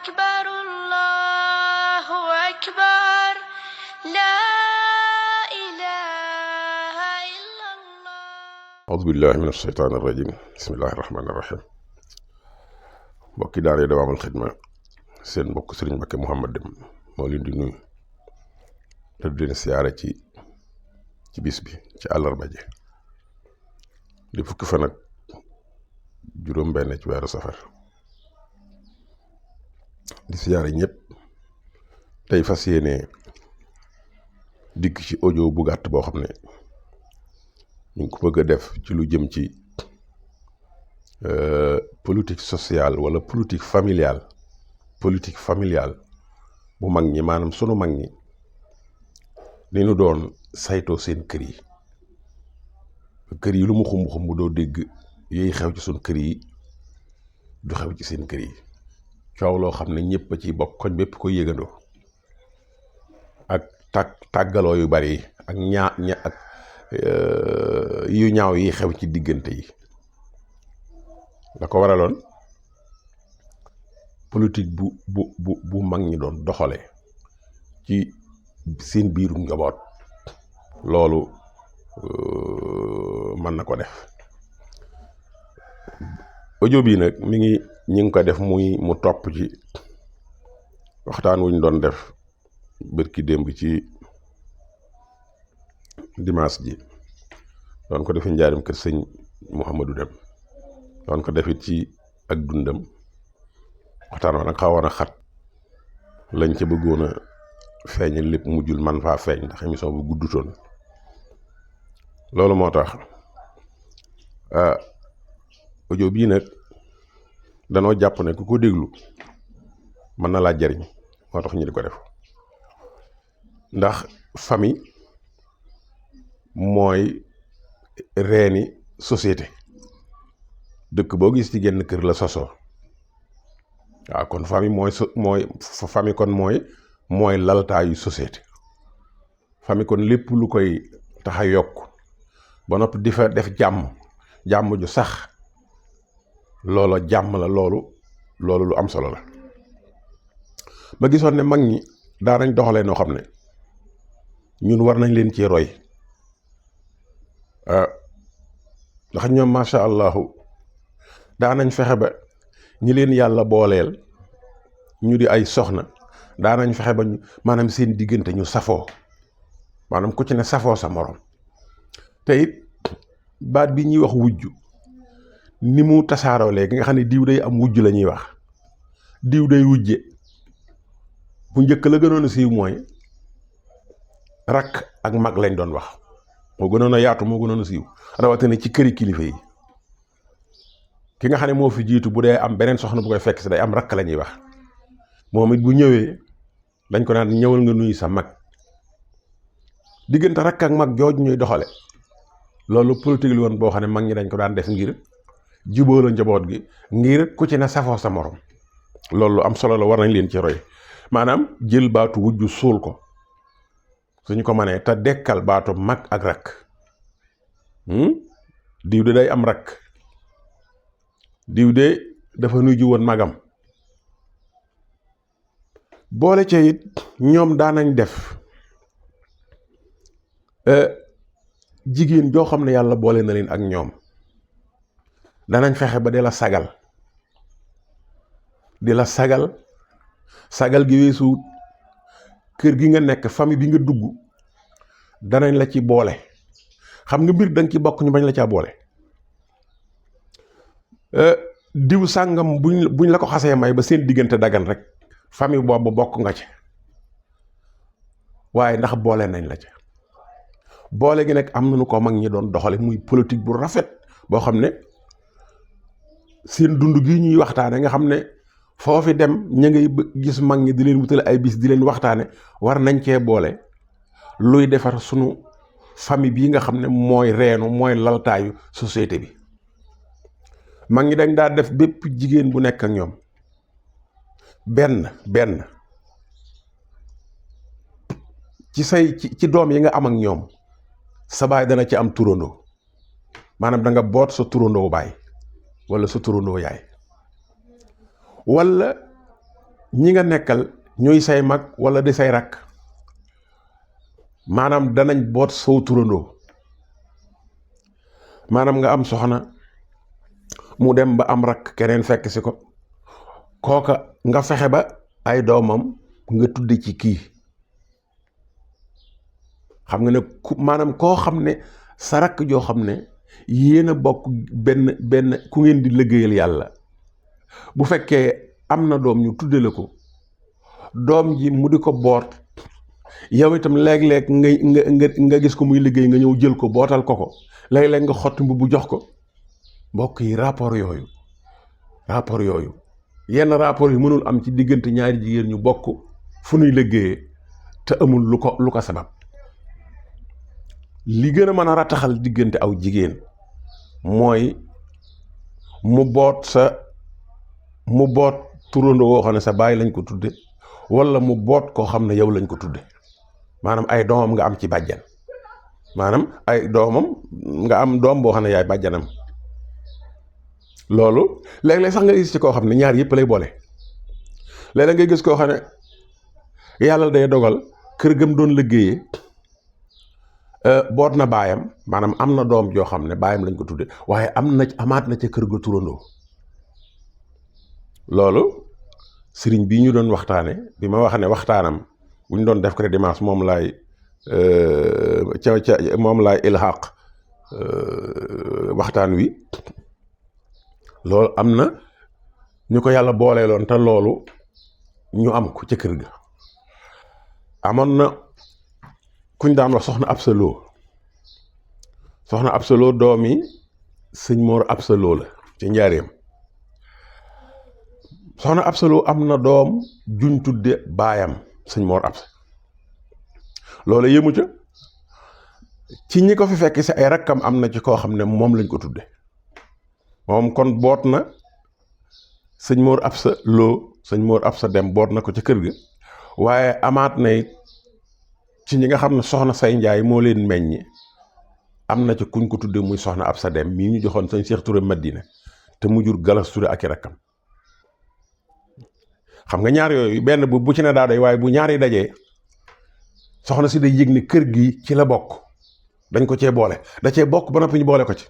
أكبر الله أكبر لا إله إلا الله. أعوذ بالله من الشيطان الرجيم بسم الله الرحمن الرحيم. mbokki daara Dawaamul Xidma seen mbokk Sëriñ Mbakke Mouhamad Dem moo leen di nuyu te di leen siyaare ci bis bi ci àllarba ji di fukki fan ak juróom benn ci weeru safar di siyaare ñëpp tey fas yéene dikk ci audio bu gàtt boo xam ne ñu ngi ko bëgg a def ci lu jëm ci politique sociale wala politique familiale bu mag ñi maanaam sunu mag ñi ni ñu doon saytoo seen kër yi lu mu xumb doo dégg yiy xew ci sunu kër yi du xew ci seen kër yi coow loo xam ne ñëpp a ciy bokk koñ bépp ko yëgandoo ak tàggaloo yu bari ak yu ñaaw yi xew ci diggante yi la ko waraloon politique bu mag ñi doon doxale ci seen biiru njaboot loolu mën na ko def. audio bii nag ñi ngi ko def mu topp ci waxtaan wuñ doon def bërki démb ci dimanche ji doon ko defe njaarim kër sëñ Mouhamadou Dem doon ko defit ci ak dundam waxtaan wa nag xawoon a xat lañ ca bëggoon a feeñal lépp mujjul man faa feeñ ndax émission bu guddutoon loolu moo tax audio bii nag danoo jàpp ne ku ko déglu mën na laa jariñ moo tax ñu di ko def ndax famille mooy reeni société dëkk boo gis ci genn kër la sosoo waaw kon famille mooy laltaayu société famille kon lépp lu koy tax a yokk ba noppi di fa def jàmm ju sax loola jàmm la loolu lu am solo la. ma gisoon ne mag ñi daanañ doxalee noo xam ne ñun war nañ leen ci roy ndax ñoom macha allahu daanañ fexe ba ñi leen yàlla booleel ñu di ay soxna daanañ fexe ba maanaam seen diggante ñu safoo maanaam ku ci ne safoo sa morom te it baat bi ñuy wax wujju ni mu tasaaroo léegi nga xam ne diw day am wujj la ñuy wax diw day wujje bu njëkk la gënoon a siiw mooy rakk ak mag lañ doon wax moo gënoon a yaatu moo gënoon a siiw rawatina ci këri kilifa yi ki nga xam ne moo fi jiitu bu dee am beneen soxna bu koy fekk si day am rakk la ñuy wax moom it bu ñëwee dañ ko naan ñëwal nga nuyu sa mag diggante rakk ak mag jooju ñuy doxale loolu politique li woon boo xam ne mag ñi dañ ko daan def ngir jubóola njaboot gi ngir ku ci ne safoo sa morom loolu am solo la war nañ leen ci roy maanaam jël baatu wujju suul ko suñu ko mënee te dekkal baatu mag ak rakk diw de day am rakk diw de dafa nuyu woon magam boole ca it ñoom daanañ def jigéen joo xam ne yàlla boole na leen ak ñoom danañ fexe ba di la sagal gi weesu kër gi nga nekk famille bi nga dugg danañ la ci boole xam nga mbir danga ci bokk ñu bañ la caa boole diw sàngam buñ la ko xasee may ba seen diggante dagan rek famille boobu bokk nga ci waaye ndax boole nañ la ca boole gi nag am nañu ko mag ñi doon doxale muy politique bu rafet boo xam ne seen dund gi ñuy waxtaane nga xam ne foofi dem ña ngay gis mag ñi di leen wutale ay bis di leen waxtaane war nañ cee boole luy defar sunu famille bii nga xam ne mooy reenu mooy laltaayu société bi. mag ñi dañ daa def bépp jigéen bu nekk ak ñoom benn ci doom yi nga am ak ñoom sa baay dana ci am turandoo maanaam da nga boot sa turandoo baay wala sa turandoo yaay wala ñi nga nekkal ñuy say mag wala di say rakk maanaam danañ boot sow turandoo maanaam nga am soxna mu dem ba am rakk keneen fekk si ko kooka nga fexe ba ay doomam nga tudde ci kii xam nga ne maanaam koo xam ne sa rakk joo xam ne yéen a bokk benn ku ngeen di liggéeyal yàlla bu fekkee am na doom ñu tudde la ko doom ji mu di ko boot yow itam léeg-léeg nga gis ko muy liggéey nga ñëw jël ko bootal ko léeg-léeg nga xotti bu jox ko mbokk yi rapport yooyu yenn rapport yi mënul am ci diggante ñaari jigéen ñu bokk fu nuy liggéeyee te amul lu ko sabab li gën a mën a rataxal diggante aw jigéen mooy mu boot turandoo woo xam ne sa baay lañ ko tudde walla mu boot koo xam ne yow lañ ko tudde maanaam ay doomam nga am ci bàjjan maanaam ay doomam nga am doom boo xam ne yaay bàjjanam loolu léeg-léeg sax nga gis ci koo xam ne ñaar yëpp lay boole léeg-léeg ngay gis koo xam ne yàlla day dogal kër gam doon liggéeyee boot na baayam maanaam am na doom joo xam ne baayam lañ ko tudde waaye amaat na ca kër ga turandoo loolu sëriñ bii ñu doon waxtaane bi ma wax ne waxtaanam bu ñu doon def ko dimanche moom laay ilhaq waxtaan wi loolu am na ñu ko yàlla booleeloon te loolu ñu am ko ca kër ga amoon na kuñ daan wax soxna Absa Lo doomi sëñ Mor Absa Lo la ci njaareem soxna Absa Lo am na doom juñ tudde baayam sëñ Mor Absa loolu yëmu ca ci ñi ko fi fekk si ay rakkam am na ci koo xam ne moom lañ ko tudde moom kon boot na sëñ Mor Absa Lo sëñ Mor Absa dem boot na ko ca kër ga waaye amaat na it ci ñi nga xam ne soxna say njaay moo leen meññ am na ci kuñ ko tudde muy soxna Absa dem mii ñu joxoon sëñ Cheikh Touré Madina te mu jur Galas Touré ak i rakkam xam nga ñaar yooyu benn bu ci ne daa doy waaye bu ñaar yi dajee soxna si day yëg ni kër gi ci la bokk dañ ko cee boole da cee bokk ba noppi ñu boole ko ci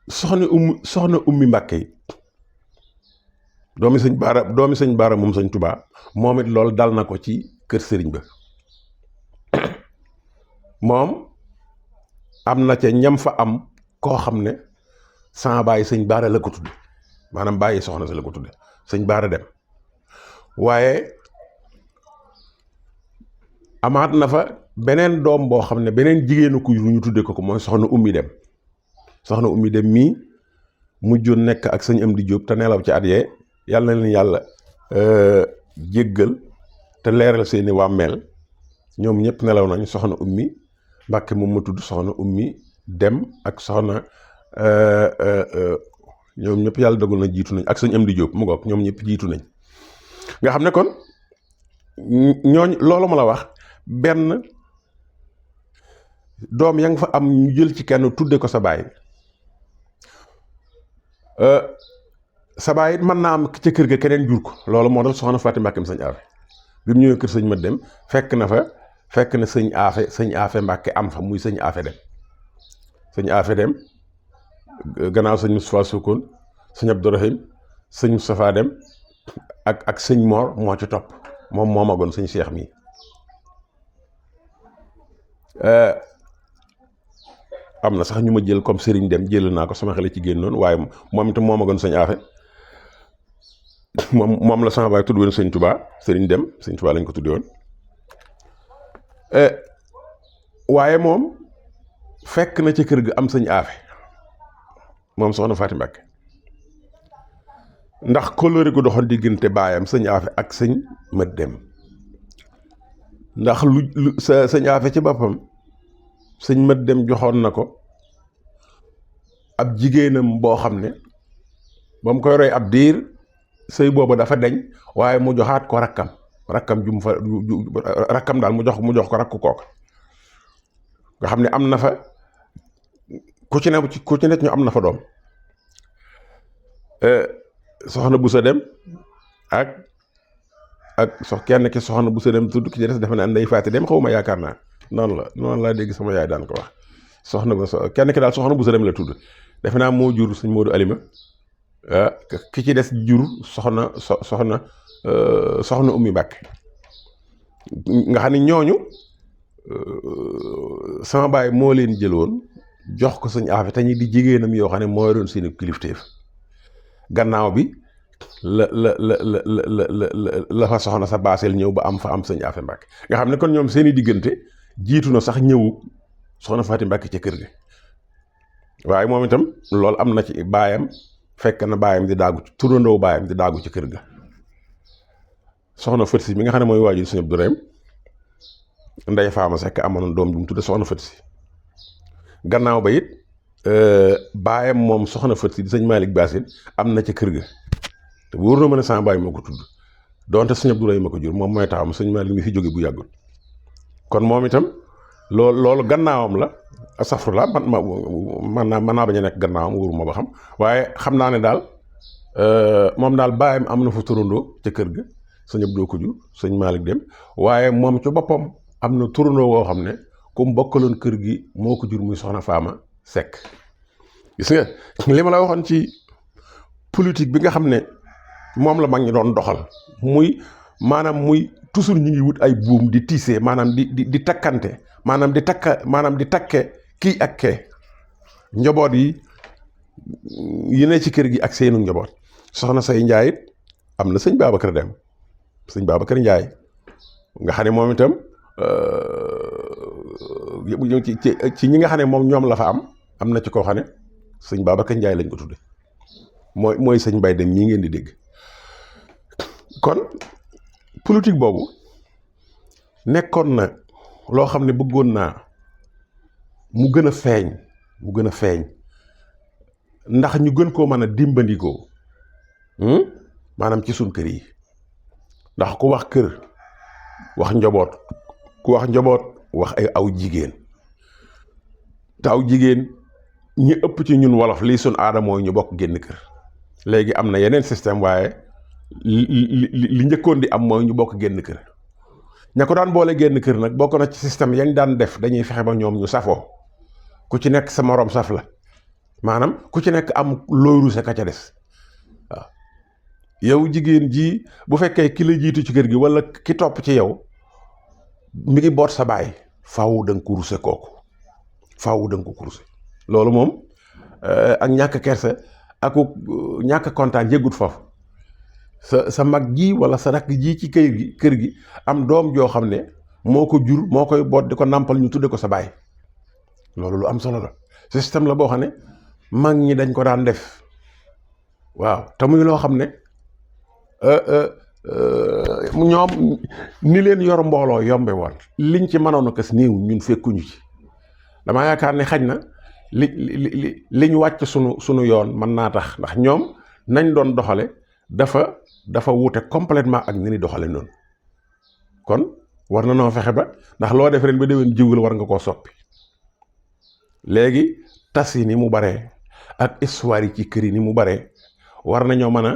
soxna ummi Mbàkke yi doomi sëñ Baara moom sëñ Tubaa moom it loolu dal na ko ci kër sëriñ ba moom am na ca ñam fa am koo xam ne sama bàyyi sëñ Baara la ko tudde maanaam bàyyi soxna si la ko tudde sëñ Baara dem waaye amaat na fa beneen doom boo xam ne beneen jigéenu ku ñu tudde ko mooy soxna ummi dem mii mujjoon nekk ak sëñ Amdi Jóob te nelaw ci at yee yàlla na leen yàlla jéggal te leeral seeni wàmmeel ñoom ñëpp nelaw nañ soxna ummi Mbàkke moom ma tudd soxna ummi dem ak soxna ñoom ñëpp yàlla dogal na jiitu nañ ak sëñ Amdi Jóob mu ngoog ñoom ñëpp jiitu nañ nga xam ne kon ñooñ loolu ma la wax benn doom ya nga fa am ñu jël ci kenn tudde ko sa baay sa baay it mën naa am ca kër ga keneen jur ko loolu moo tax soxna Faati Mbàkke sëñ Aafe bi mu ñëwee kër sëñ ma dem fekk na sëñ Aafe Mbàkke am fa muy sëñ Aafe dem gannaaw sëñ Moustapha Sokone sëñ Abdourahim sëñ Moustapha dem ak sëñ Mor moo ci topp moom moo magoon sëñ Cheikh mi am na sax ñu ma jël comme sëriñ dem jël naa ko sama xel ci génnoon waaye moom itam moo magoon sëñ Aafe moom la sama baay tudd woon sëñ Touba sëriñ dem sëñ Touba lañ ko tudde woon waaye moom fekk na ci kër ga am sëñ Aafe moom soxna Faati Mbàkke ndax kóllëre gu doxoon diggante baayam sëñ Aafe ak sëñ Mat Dem ndax lu sëñ Aafe ci boppam sëñ Mat Dem joxoon na ko ab jigéenam boo xam ne ba mu koy roy ab diir sëy booba dafa deñ waaye mu joxaat ko rakkam ju mu fa rakkam daal mu jox ko rakk kooka nga xam ne am na fa ku ci ne ñu am na fa doom soxna bu sa dem ak kenn ki soxna bu sa dem tudd ki ci des defe naa Ndey Faati dem xaw ma yaakaar naa noonu laa dégg sama yaay daan ko wax kenn ki daal soxna bu sa dem la tudd defe naa moo jur sëñ Modou Alima ki ci des jur soxna Ummi Mbàkke nga xam ne ñooñu sama baay moo leen jëloon jox ko sëñ Afe te ñi di jigéenam yoo xam ne moo doon seeni kilifteef gannaaw bi la fa soxna sa baaseel ñëw ba am sëñ Afe Mbàkke nga xam ne kon ñoom seeni diggante jiitu na sax ñëwu soxna Faati Mbàkke ca kër ga waaye moom itam loolu am na ci baayam fekk na baayam di daagu turandoo baayam di daagu ci kër ga soxna Fët Si mi nga xam ne mooy waajur sëñ Abdourahim Ndey Faama Sekk amoon doom ju mu tudde soxna Fët Si gannaaw ba it baayam moom soxna Fët Si di sëñ Malick Bassine am na ca kër ga te wóor na ma ne sama baay moo ko tudd donte sëñ Abdourahim ma ko jur moom mooy taxam sëñ Malick mi fi jóge bu yàggul kon moom itam loolu gannaawam la asafurla man naa bañ a nekk gannaawam wóoruma ba xam waaye xam naa ne daal moom daal baayam am na fa turandoo ca kër ga sëñ Abdou ko jur sëñ Malick dem waaye moom ci boppam am na turandoo woo xam ne ku mu bokkaloon kër gi moo ko jur muy soxna Faama Sekk gis nga li ma la waxoon ci politique bi nga xam ne moom la mag ñi doon doxal muy toujours ñu ngi wut ay buum di tiisee maanaam di takkante maanaam di takke kii ak kee njaboot yi ne ci kër gi ak seenu njaboot soxna say Njaay it am na sëñ Babacar Dem sëñ Babacar Njaay nga xam ne moom itam ci ñi nga xam ne moom ñoom la fa am na ci koo xam ne sëñ Babacar Njaay lañ ko tudde mooy sëñ Mbay Dem ñii ngeen di dégg kon politique boobu nekkoon na loo xam ne bëggoon naa mu gën a feeñ ndax ñu gën koo mën a dimbandikoo maanaam ci suñ kër yi ndax ku wax kër wax njaboot ku wax njaboot wax ay aw jigéen te aw jigéen ñi ëpp ci ñun wolof lii suñ aada mooy ñu bokk génn kër léegi am na yeneen système waaye li njëkkoon di am mooy ñu bokk génn kër ña ko daan boole génn kër nag bokk na ci système yañ daan def dañuy fexe ba ñoom ñu safoo ku ci nekk sa moroom saf la maanaam ku ci nekk am looy ruse ka ca des waaw yow jigéen ji bu fekkee ki la jiitu ci kër gi walla ki topp ci yow mi ngi boot sa baay faaw da nga ko ruse kooku faaw da nga ko ruse loolu moom ak ñàkk kersa ak ñàkk kontaan yëggut foofu sa mag ji walla sa rakk ji ci kër gi am doom joo xam ne moo ko jur moo koy boot di ko nàmpal ñu tudde ko sa baay loolu lu am solo la système la boo xam ne mag ñi dañ ko daan def waaw te muy loo xam ne ñoom ni leen yor mbooloo yombe woon liñ ci mënoon a kës néew ñun fekkuñu ci damaa yaakaar ne xaj na liñ wàcc sunu yoon mën naa tax ndax ñoom nañ doon doxale dafa wuute complètement ak ni ni doxale noonu kon war na noo fexe ba ndax loo def ren ba déwén jiwul war nga koo soppi léegi tas yi ni mu baree ak histoire yi ci kër yi ni mu baree war nañoo mën a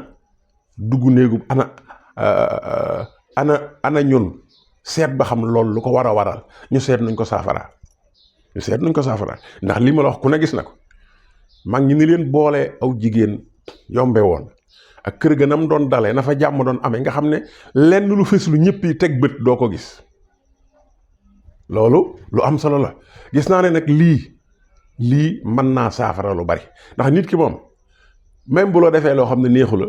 dugg néegub ana ñun seet ba xam loolu lu ko war a waral ñu seet nuñ ko saafara ndax li ma la wax ku ne gis na ko mag ñi ni leen boole aw jigéen yombe woon ak kër ga nam doon dalee na fa jàmm doon amee nga xam ne lenn lu fës lu ñëpp yi teg bët doo ko gis loolu lu am solo la gis naa ne nag lii mën naa saafara lu bari ndax nit ki moom même bu loo defee loo xam ne neexu la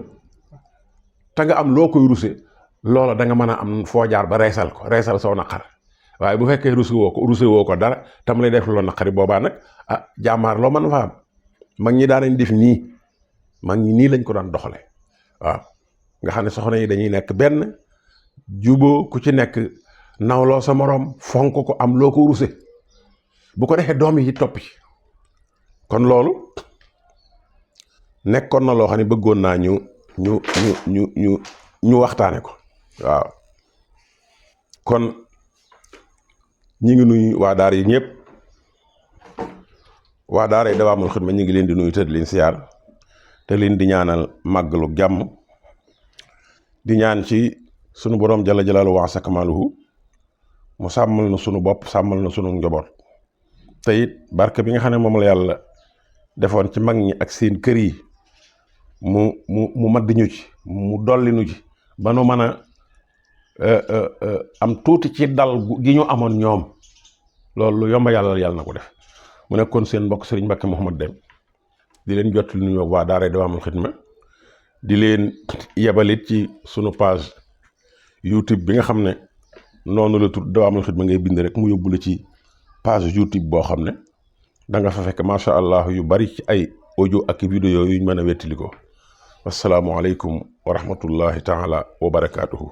te nga am loo koy ruse loola da nga mën a am foo jaar ba reesal soo naqar waaye bu fekkee ruse woo ko dara tam lay def loo naqari boobaa nag jàmmaar loo mën fa am mag ñi daanañ def nii mag ñi nii lañ ko daan doxale waaw nga xam ne soxna yi dañuy nekk benn juboo ku ci nekk nawloo sa moroom fonk ko am loo ko ruse bu ko defee doom yi topp ci kon loolu nekkoon na loo xam ne bëggoon naa ñu waxtaane ko waaw kon ñi ngi nuyu waa daara yi ñëpp waa daara yi Dawaamul Xidma ñi ngi leen di nuyu tëdd leen siyaar te leen di ñaanal màggalu jàmm di ñaan ci sunu borom jalla jalaaluhu wa sakamaluhu mu sàmmal na sunu bopp sàmmal na sunu njaboot te it barke bi nga xam ne moom la yàlla defoon ci mag ñi ak seen kër yi mu madd ñu ci mu dolli ñu ci ba nu mën a am tuuti ci dal gi ñu amoon ñoom loolu lu yomba yàlla na ko def. mu nekkoon seen mbokk Serigne Mbacke Mouhamad Deme di leen jot lu nuyoo waa Daara Dawaamul Xidma di leen yebalit ci sunu page YouTube bi nga xam ne noonu la tudd Dawaamul Xidma ngay bind rek mu yóbbu la ci page YouTube boo xam ne da nga fa fekk macha allah yu bari ci ay audio ak vidéo yuñ mën a wettili ko. assalaamu aleykum wa rahmatullahi taala wa barakaatuhu.